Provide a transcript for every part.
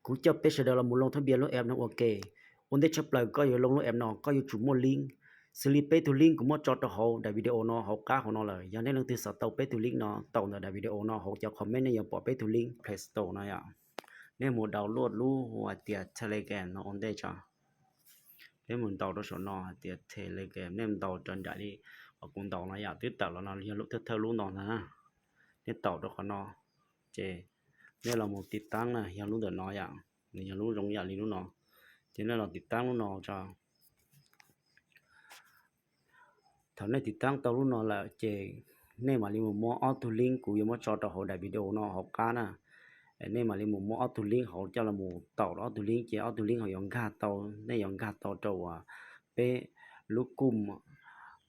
Kuv coj peb sawv daws los mus loo thab npias lub app no ua ke. Ua ntej tshaj plaws koj yuav loo lub app no koj yuav tsum muaj link. Xws li peb tug link kuv muab tso rau hauv daim video no hauv qab hauv no lawm, yog nej leej twg xav tau peb tug link no tau ntawm daim video no hauv cov comment nej yuav pom peb tug link Play Store no yom. Nej mus download lub hais tias Telegram no ua ntej tso. Peb mus ntaus rau saum no hais tias Telegram, nej ntaus raws nraim li uas kuv ntaus no yom, twb tawm los no yog lub thawj thawj lub no ntag na. Nej taum rau qhov no, ces nej los mus tiv taab na yog lub ntawm no yom, nws yog lub zoo yam li lub no, ces nej los tiv taab lub no tso. Thaum nej tiv taab tau lub no lawm ces nej mam li mus muab ob tug link kuv yuav muab tso rau hauv daim video no hauv qab na. Nej mam li mus muab ob tug link hauv coj los mus taum rau ob tug link ces ob tug link hauv yuav nkag tau, nej yuav nkag tau rau uas peb lub kum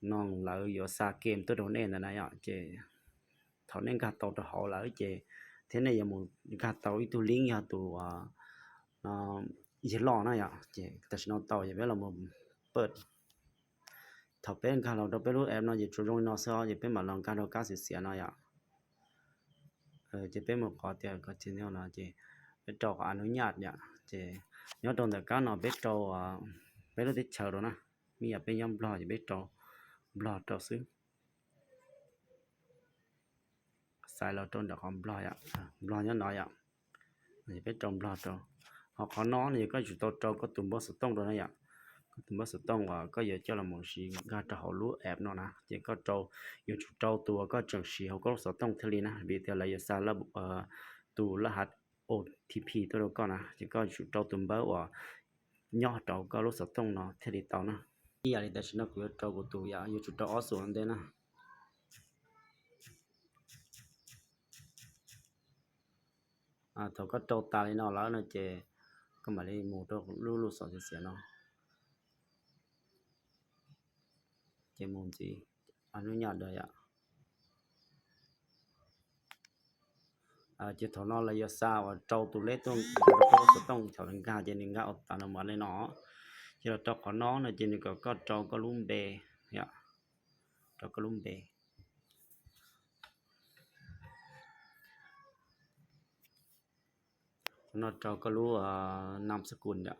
no lawv yuav xa game tuaj rau nej ntawd na yom. Ces thaum nej nkag tau rau hauv lawm ces thiab nej yuav mus nkag tau ib tug link yog tus yawg loj na yom. Ces tam sim no tau ces peb los mus pawj. Thaum peb nkag los rau peb lub app no ces tsuas zoo li no xwb os, ces peb mam los nkag rau kab xiav xiav no yom. Ces peb mus qhov tias ko no ces peb rau qhov a nub nyaj yom, ces nyob rau ntawm kab no peb rau peb lub teb chaws rau na, me yam peb nyob Nplog ces peb rau Nplog rau xwb. Xaiv los rau ntawm qhov Nplog yom, Nplog nyob no yom. Peb rau Nplog rau. Ho qhov no no yog koj yuav tsum tau rau koj tus npawb xov tooj rau na yom. Koj tus npawb xov tooj uas koj yuav coj los mus siv nkag rau hauv lub app no na, ces koj rau, yuav tsum rau tus uas koj tseem siv hauv koj lub xov tooj thiaj li na, vim tias lawv yuav xa tus laj hav O T P tuaj rau koj na, ces koj yuav tsum rau tus npawb uas nyob rau koj lub xov tooj no thiaj li tau na. Ib yam li tam sim no kuv yuav rau kuv tus yom, yuav tsum rau ob xuam ua ntej na. Thaum koj rau tas li no lawm no ces koj mam li mus rau lub lub xov xwm xiav no, ces mus ntxiv, a nub nyaj da yom. Ces thaum no lawv yuav xa uas rau tus lej tuaj rau koj lub xov tooj, thaum nkag ces nws nkag ua tas no mam li no. Ces los rau qhov no no ces nws kom koj rau koj lub npe yom, rau koj lub npe. Qhov no rau koj lub nam sab kus yom.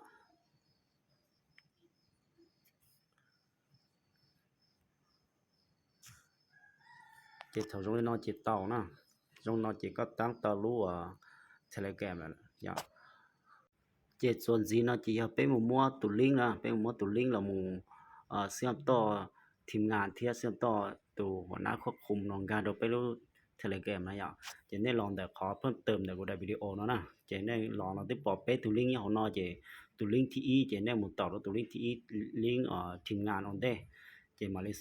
Ces thaum zoo li no ces tau na, zoo no ces koj taab tau lub Telegram lawm yom. Ces txuas ntxiv no ces yog peb mus muab tus link na, peb mus muab tus link los mus xab toj thim nas thiab xab toj tus huam nab khuab khum no nkag rau peb lub Telegram na yom. Ces nej los ntawm qhov pheej tawm ntawm kuv daim video no na, ces nej los no twb pom peb tus link nyob hauv no, ces tus link thib ib ces nej mus taum rau tus link thib ib, link thim nas ua ntej, ces mam li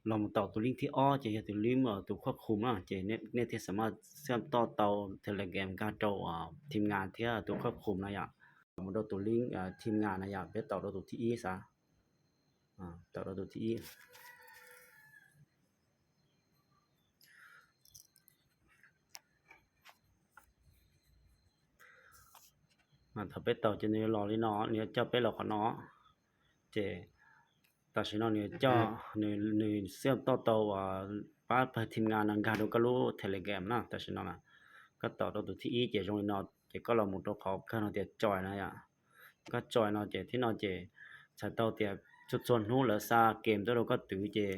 los mus taum tus link thib ob ces yog tus link tus khuab khum na, ces nej thiaj xam maj xab toj tau Telegram nkag rau thim nas thiab tus khuab khum na yom. Mus rau tus link thim nas na yom, peb taum rau tus thib ib xav, taum rau tus thib ib. Thaum peb taum ces nws yuav los li no, nws yuav coj peb los qhov no. Ces tam sim no nws coj, nws xab toj tau uas pab pawg thim nas no nkag rau koj lub Telegram na. Tam sim no koj taum rau tus thib ib ces zoo li no, ces koj los mus rau qhov kawg no tias join no yom. Koj join no ces thib no ces txhais tau tias txhua txhua hnub lawv xa game tuaj rau koj twv ces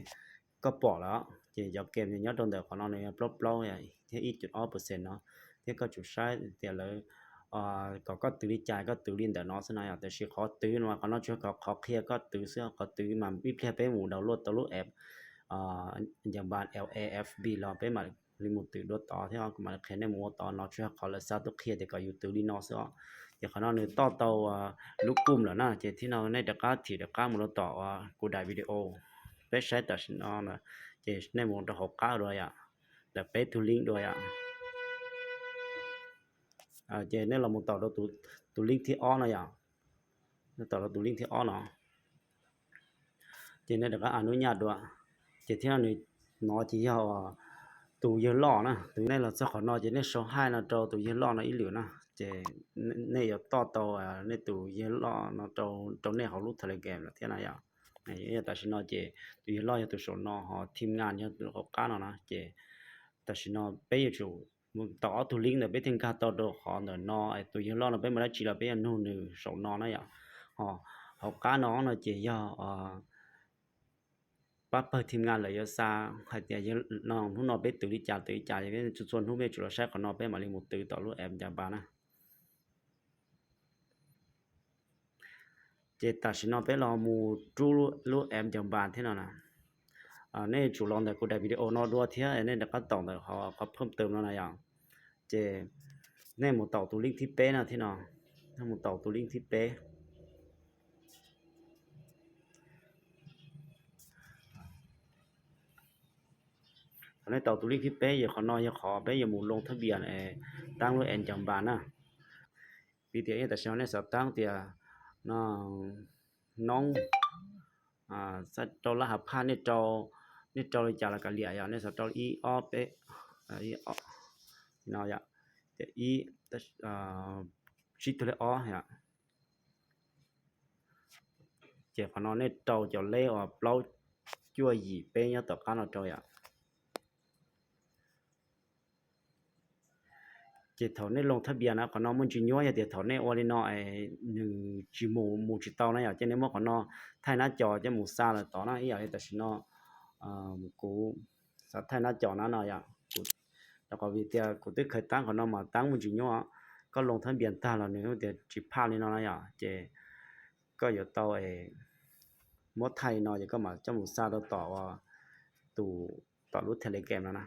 koj pom lawm, ces cov game nyob rau ntawm qhov no nws yog plaub plaub thiab ib cum ob percent no, thiab koj tsum saib tias lawv kom koj twv li cas koj twv li ntawm no xwb no yom. Tiam sis qhov twv no mas qhov no tsuas yog qhov qhia koj twv xwb, qhov twv mas ib pliag peb mus download tau lub app Ncav Npas L A F B los peb mam li mus twv dua tod thiab, kuv mam li qhia nej mus ua tod no, tsuas yog qhov lawv xa tuaj qhia tias kom yus twv li no xwb os. Ces qhov no nws toj tau lub kum lawm na, ces thib no nej rov qab thim rov qab mus rau tom kuv daim video, peb saib tam sim no na, ces nej mus rau hauv qab dua yom, ntawm peb tug link dua yom. Ces nej los mus taum rau tus link thib ob no yom, nej taum rau tus link thib ob no. Ces nej rov qab a nub nyaj dua, ces thib no nws no ces yog tus yawg loj na, tus nej los txog qhov no ces nej sau hais no rau tus yawg loj no ib lwm na, ces nej yuav toj tau nej tus yawg loj no rau nej hauv lub Telegram lawm thiab na yom. Yog tam sim no ces tus yawg loj yog tus saum no, ho thim nas yog tus hauv qab no na, ces tam sim no peb yuav tsum tau ob tug link ntawd peb thiaj nkag tau rau qhov ntawm no. Tus yawg loj no peb mus dab tsi los peb yuav nug nws saum no na yom. Ho hauv qab no no ces yog pab pawg thim nga lawm yuav xa hais tias hnub no peb twv li cas twv li cas, txhua txhua hnub peb tsum los saib qhov no, peb mam li mus twv tom lub app Ncav Npas na. Ces tam sim no peb los mus rub lub app Ncav Npas thiab no na. Nej tsum los ntawm kuv daim video no dua thiab nej rov qab taum ntawm qhov phwj tawm no na yom. Ces nej mus taum tus link thib peb no thiab no. Nej mus taum tus link thib peb. Thaum nej taum tus link thib peb ces qhov no yog qhov peb yuav mus loo thab npias taab lub app Ncav Npas na. Piv tias ib tam sim no nej xav taab tias no, noob, xav rau lab hav phaj, nej rau li cas los kav liam yom, nej xav rau ib ob peb, no yom, ces ib, tsib tug lej ob yom. Ces qhov no nej rau cov lej uas plaub cuaj yim peb nyob tom qab no rau yom. Ces thaum nej loo thab npias na qhov no muaj ntsis nyuaj, yog tias thaum nej ua li no nws tsis mus, mus tsis tau na yom, ces nej muab qhov no thaij nab co coj mus xa lawm tod na. Ib yam li tam sim no kuv xav thaij nab co na no yom. Rau qhov vim tias kuv twb khaws taab qhov no mas taab muaj ntsis nyuaj, koj loo thab npias tag los nws tias tsis phaj li no na yom, ces koj yuav tau muab thaij li no ces koj mam coj mus xa rau tom, tus, tom lub Telegram no na.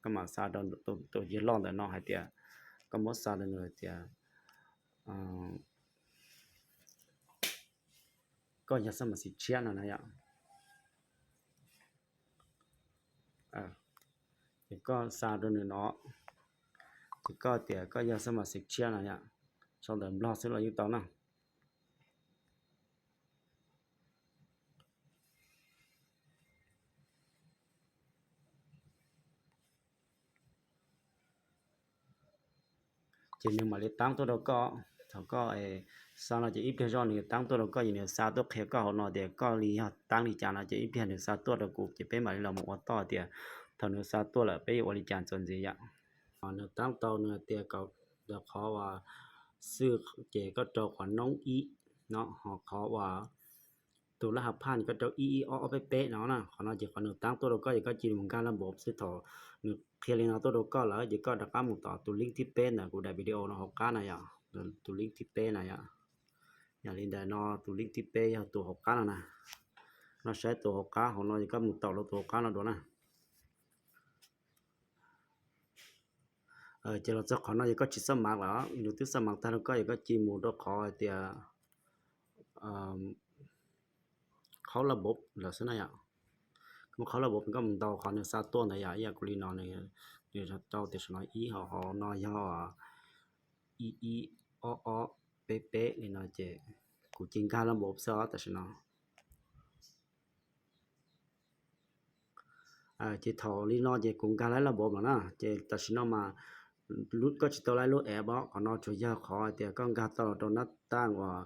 Koj mam xa rau tus yawg loj ntawm no hais tias, koj muab xa rau nws hais tias koj yog xab mas xim tshiab no na yom. Ces koj xa rau nws no, ces koj tias koj yog xab mas xim tshiab no yom. Sau ntawv Nplog xwb los yeej tau na. Ces nws mam li taab tuaj rau koj. Thaum koj xa no ces ib pliag zoj nws taab tuaj rau koj, ces nws xa tuaj qhia koj hauv no tias koj li yog taab li cas no, ces ib pliag nws xa tuaj rau kuv ces peb mam li los mus ua toj tias thaum nws xa tuaj lawm peb yuav ua li cas txuas ntxiv yom. Nws taab tau nws tias kom ntawm qhov uas xwb ces koj rau qhov noob ib no, ho qhov uas tus lab hav phaj koj rau ib ib ob ob peb peb no na. Qhov no ces qhov nws taab tuaj rau koj ces koj cia li mus nkag laj npaum xwb. Thaum nws qhia li no tuaj rau koj lawm ces koj rov qab mus tom tus link thib peb ntawm kuv daim video no hauv qab na yom. Tus link thib peb na yom. Yog li ntawd no tus link thib peb yog tus hauv qab no na. No saib tus hauv qab hauv no ces koj mus taum rau tus hauv qab no dua na. Ces los txog qhov no ces koj tsis xab mav lawm, nws twb xab mav tag rau koj ces koj cia li mus rau qhov hais tias qhaub laj npaum lawm xwb na yom. Koj mus qhaub laj npaum koj mus ntaus qhov nws xa tuaj ntawd yom, ib yam kuv li no, nws rau tias saum no ib, hauv no yog ib ib ob ob peb peb li no ces kuv cia li nkag laj npaum xwb os tam sim no. Ces thaum li no ces kuv nkag laj npaum lawm na, ces tam sim no mas koj tsis tau laib lub app os, qhov no tsuas yog qhov hais tias koj nkag tau los rau nab taj uas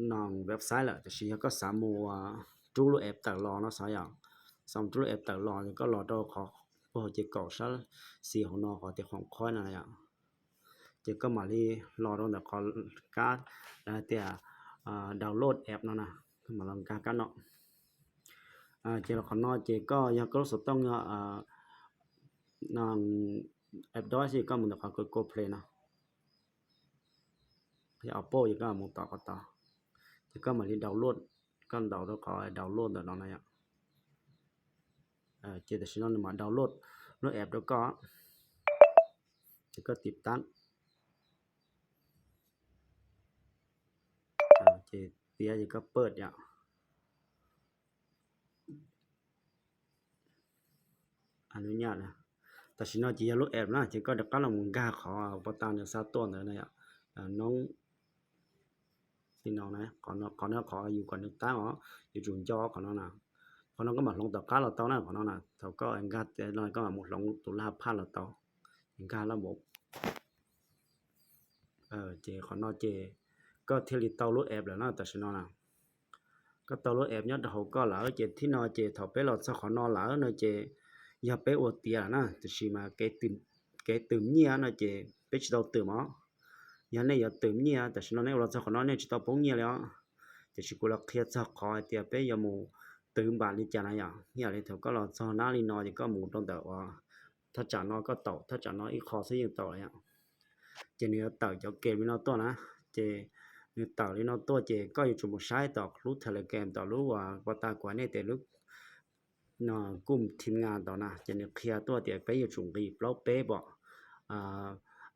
no website lawm, tiam sis yog koj xav mus rub lub app tawm los no xav yom, xav mus rub lub app tawm los ces koj los rau qhov puag hauv ces kaum sab xis hauv no qhov tias khoom khoib no yom. Ces koj mam li los rau ntawm qhov kab hais tias download app no na, koj mam los nkag kab no. Ces los qhov no ces koj yog koj lub xov tooj yog Android xwb koj mus ntawm qhov Google Play no, yog Apple ces koj mus tom qhov tod, ces koj mam li download, koj ntaus rau qhov download ntawm no na yom. Ces tam sim no nws mam download lub app rau koj, ces koj tiv tab, ces tiav ces koj pawj yom. Tam sim no ces yog lub app na, ces koj rov qab los mus nkag qhov pov tas nws xa tuaj ntawd na yom. Noob, qhov no qhov yus kom nws tab os, yuav tsum nco qhov no na. Qhov no koj mam hloov tom qab los tau na, qhov no na, thaum koj nkag no koj mam mus hloov tus laj phaj los tau, nkag laj npaum. Ces qhov no ces koj thiaj li tau lub app lawm na tam sim no na. Koj tau lub app nyob rau hauv koj lawm ces thib no ces thaum peb los txog qhov no lawm no ces yog peb ua tiav lawm na, tiam sis mas kev tiv, kev twm nyiaj no ces peb tsis tau twm os. Yog nej yuav twm nyiaj tam sim no nej ua los txog qhov no nej tsis tau poob nyiaj li os. Tiam sis kuv los qhia txog qhov hais tias peb yuav mus twv npam li cas na yom. Yam li thaum koj los txog nab li no ces koj mus rau ntawm uas thaj tsam no koj taum thaj tsam no ib qho xwb yeej tau lawm yom. Ces nws yuav tawm cov kem li no tuaj na. Ces nws tawm li no tuaj ces koj yuav tsum mus saib tom lub Telegram tom lub uas pov tas kuv hais nej tias lub no kuj thim ngas tom na ces nws qhia tuaj tias peb yuav tsum nqis plaub peb pom,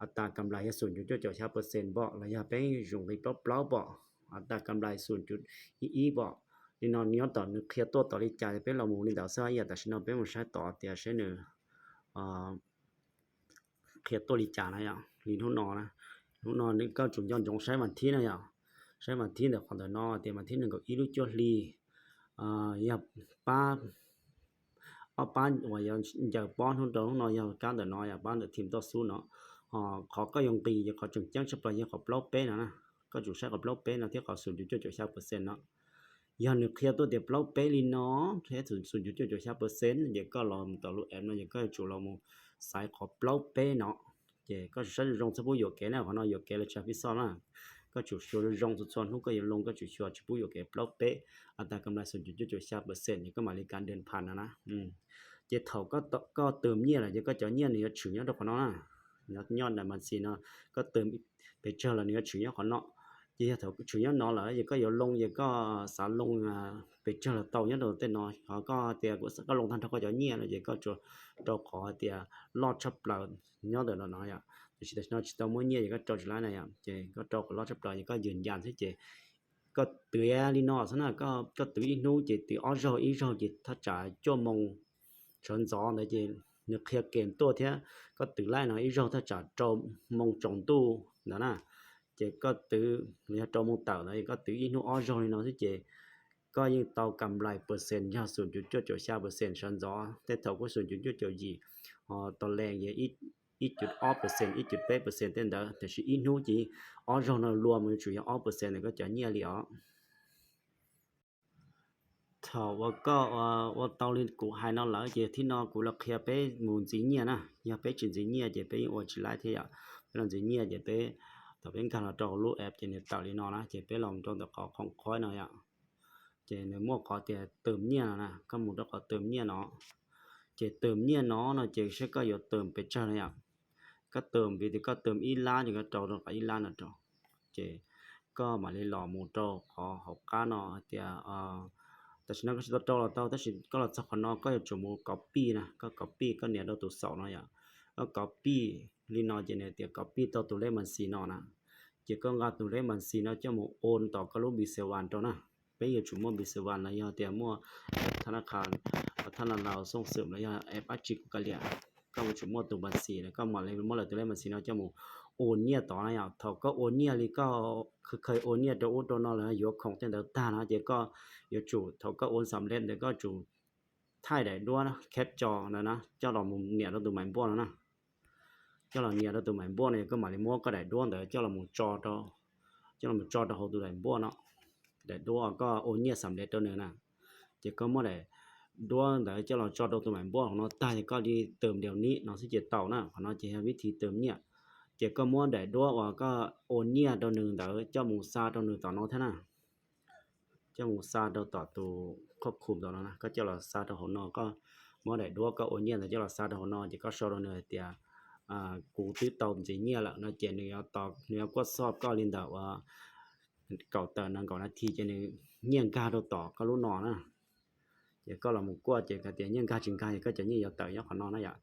a tas kam lais yog xum cuv cuaj caum xya percent pom los yog peb yuav tsum nqis plaub plaub pom, a tas kam lais xum cuv ib ib pom. Li no nyob tom nws qhia tuaj tom li cas peb los mus li ntawd xwb. Ib yam tam sim no peb mus saib tom tias saib nws qhia tuaj li cas na yom. Li hnub no, hnub no koj tsum nco ntsoov saib mas thib na yom. Saib mas thib ntawm qhov ntawm no tias mas thib nees nkaum ib lub cuaj hli yog pab, ob pab uas yuav ncaws pob hnub rau hnub no yog kab ntawm no yom, pab ntawm thim toj xub no. Qhov koj yuav nqis yog qhov tseem ceeb tshaj plaws yog qhov plaub peb no na. Koj tsum saib qhov plaub peb no thiab qhov xum cuv cuaj caum xya percent no. Yog nws qhia tuaj tias plaub peb li no thiab xum cuv cuaj caum xya percent ces koj los mus tom lub app no ces koj yuav tsum los mus xaiv qhov plaub peb no. Ces koj tsum saib zoo zoo txhob pub yuam kev na, qhov no yuam kev los tsis yog pib xoj na. Koj tsum xyuas zoo zoo txhua txhua hnub koj yuav loo koj tsum xyuas tsis pub yuam kev plaub peb, a tas kam lais xum cuv cuaj caum xya percent ces koj mam li kav dej phas no na. Ces thaum koj twm nyiaj lawm ces koj cov nyiaj nws yuav tshwm nyob rau qhov no na. Nyob nyob daim mas xis no, koj twm pes tsawg los nws yuav tshwm nyob qhov no. Ces yog thaum tshwm nyob no lawm ces koj yuav loo ces koj xav loo pes tsawg los tau nyob rau tej no. Ho koj tias koj loo tag nrho koj cov nyiaj no ces koj tsuas rau qhov tias loj tshaj plaws nyob ntawm no no yom. Tiam sis tam sim no tsis tau muaj nyiaj ces koj rau tsis laib na yom. Ces koj rau qhov loj tshaj plaws ces koj yws ncas xwb ces koj twv li no xwb na, koj twv ib hnub ces twv ob zaug ib zaug ces thaj tsam cuaj moo sawv ntxov ntawd ces nws qhia kem tuaj thiab koj twv laij no ib zaug thaj tsam rau moo tsaus ntuj ntawd na. Ces koj twv los yog rau moo tawm ntawd es koj twv ib hnub ob zaug li no xwb ces koj yeej tau kam lais percent yog xum cuv cuaj caum xya percent sawv ntxov, tej thaum kuj xum cuv cuaj caum yim, ho tau lees yog ib cuv ob percent ib cuv peb percent tej ntawd. Tiam sis ib hnub ces ob zaug no luag mus yuav tsum yog ob percent ntawm koj cov nyiaj li os. Thaum uas koj ua tau li kuv hais no lawm ces thib no kuv los qhia peb mus ntxiv nyiaj na. Yog peb tsis ntxiv nyiaj ces peb yeej ua tsis laib thiab yom. Peb los ntxiv nyiaj ces peb, thaum peb nkag los rau lub app ces nws tawm li no na ces peb los rau ntawm qhov khoom qhuab no yom. Ces nws muaj qhov tias twm nyiaj no na, koj mus rau qhov twm nyiaj no. Ces twm nyiaj no no ces saib koj yuav twm pes tsawg no yom. Koj twm vim tias koj twm ib lab ces koj rau rau qhov ib lab no rau. Ces koj mam li los mus rau qhov hauv qab no hais tias tam sim no koj tsis tau rau los tau tab sis koj los txog qhov no koj yuav tsum mus copy na, koj copy koj nias rau tus xaum no yom. Koj copy li no ces nws tias copy tau tus lej mas xis no na. Ces koj nqa tus lej mas xis no coj mus ua tom koj lub Pixelwan rau na. Peb yuav tsum muaj Pixelwan los yog tias muaj app thab na kha, thab na laus xooj xwm los yog app dab tsi kuj kav liam, koj yuav tsum muaj tus mas xis no, koj mam li muab lawv tus lej mas xis no coj mus ua nyiaj tod na yom. Thaum koj ua nyiaj li koj khaws khaws ua nyiaj rau ub rau no los yuav khoom tej ntawd tag no ces koj yuav tsum thaum koj ua xam lej ntawd koj tsum thaij daim duab captcha ntawd na coj los mus nias rau tus mais npuaj no na. Coj los nias rau tus mais npuaj no yog koj mam li muab koj daim duab ntawd coj los mus tso rau, coj los mus tso rau hauv tus daim npuaj no, daim duab koj ua nyiaj xam lej rau nws na. Ces koj muab daim duab ntawd coj los tso rau tus mais npuaj hauv no tag ces koj li twm ntiaus nim no xwb ces tau na. Qhov no ces yog vib thi twm nyiaj. Ces koj muab daim duab uas koj ua nyiaj rau nws ntawd coj mus xa rau nws tom no thiab na. Coj mus xa rau tom tus khob khum tom no na, koj coj los xa rau hauv no, koj muab daim duab koj ua nyiaj ntawd coj los xa rau hauv no ces koj sau rau nws hais tias kuv twb tau ntxiv nyiaj lawm no ces nws yuav, nws yuav kuaj xoj koj li ntawm uas kaum tawm nees nkaum nas this ces nws nyiaj nkag rau tom koj lub no na. Ces koj los mus kuaj ces hais tias nyiaj nkag tsis nkag ces koj cov nyiaj yuav tawm nyob qhov no na yom.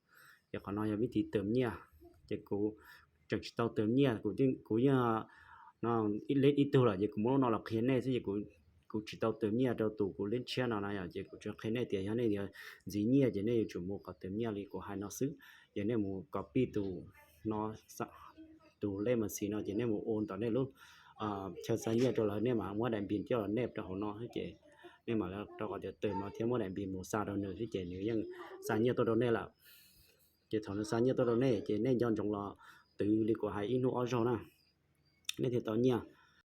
Ces qhov no yog vib thi twm nyiaj. Ces kuv tseem tsis tau twm nyiaj, kuv yeej ib tug lawm ces kuv muab lub no los qhia nej xwb ces kuv tsis tau twm nyiaj rau tus kuv lej tshiab no na yom. Ces kuv tsuas qhia nej tias yog nej yuav ntxiv nyiaj ces nej yuav tsum mus qhov twm nyiaj li kuv hais no xwb. Ces nej mus copy tus no, tus lej mas xis no ces nej mus ua tom nej lub chaw xa nyiaj rau lawv, nej mam muab daim npis coj los nej rau hauv no xwb ces nej mam li rau qhov tias twm no thiab muab daim npis mus xa rau nws xwb ces nws yeej xa nyiaj tuaj rau nej lawm. Ces thaum nws xa nyiaj tuaj rau nej ces nej nco ntsoov los twv li kuv hais ib hnub ob zaug na, nej thiaj tau nyiaj.